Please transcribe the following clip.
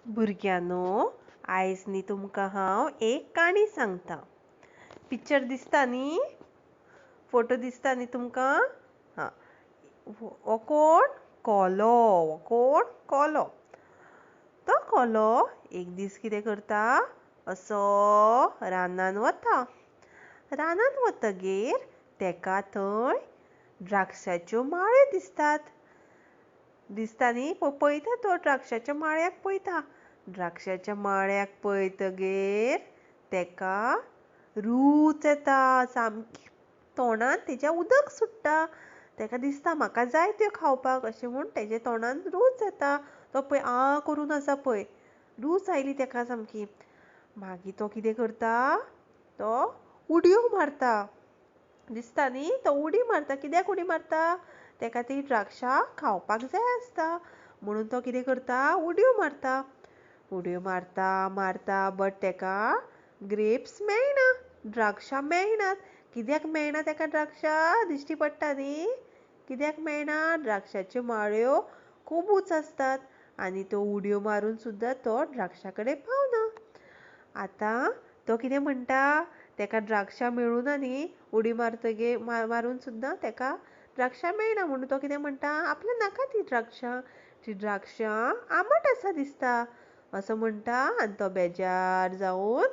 भुरग्यांनो, आयज न्ही तुमकां हांव एक काणी सांगता. पिक्चर दिसता न्ही? फोटो दिसता न्ही तुमकां? हां, हो कोण? कोलो. हो कोण? कोलो. तो कोलो एक दीस कितें करता, असो रानान वता. रानान वतगीर तेका थंय द्राक्षाच्यो माळ्यो दिसतात. दिसता न्ही? पळयता तो द्राक्षाच्या माळ्याक पळयता. द्राक्षाच्या माळ्याक पळयतगीर तेका रूच येता सामकी, तोंडान तेज्या उदक सुट्टा. तेका दिसता म्हाका जाय त्यो खावपाक, अशें म्हूण तेज्या तोंडान रूच येता. तो पळय आं करून आसा पळय, रूच आयली तेका सामकी. मागीर तो कितें करता, तो उडयो मारता. दिसता न्ही? तो उडी मारता. कित्याक उडी मारता? तेका ती द्राक्षां खावपाक जाय आसता म्हणून तो कितें करता, उडयो मारता. उडयो मारता मारता बट तेका ग्रेप्स मेळना, द्राक्षां मेळनात. कित्याक मेळना तेका द्राक्षां? दिश्टी पडटा न्ही? कित्याक मेळना? द्राक्षाच्यो माळ्यो खूब उंच आसतात आनी तो उडयो मारून सुद्दां तो द्राक्षा कडेन पावना. आतां तो कितें म्हणटा, तेका द्राक्षां मेळुना न्ही, उडी मारतगीर मारून सुद्दां तेका द्राक्षां मेळना म्हणून तो कितें म्हणटा, आपल्या नाका ती द्राक्षां, ती द्राक्षां आंबट आसा दिसता, असो म्हणटा आनी तो बेजार जावन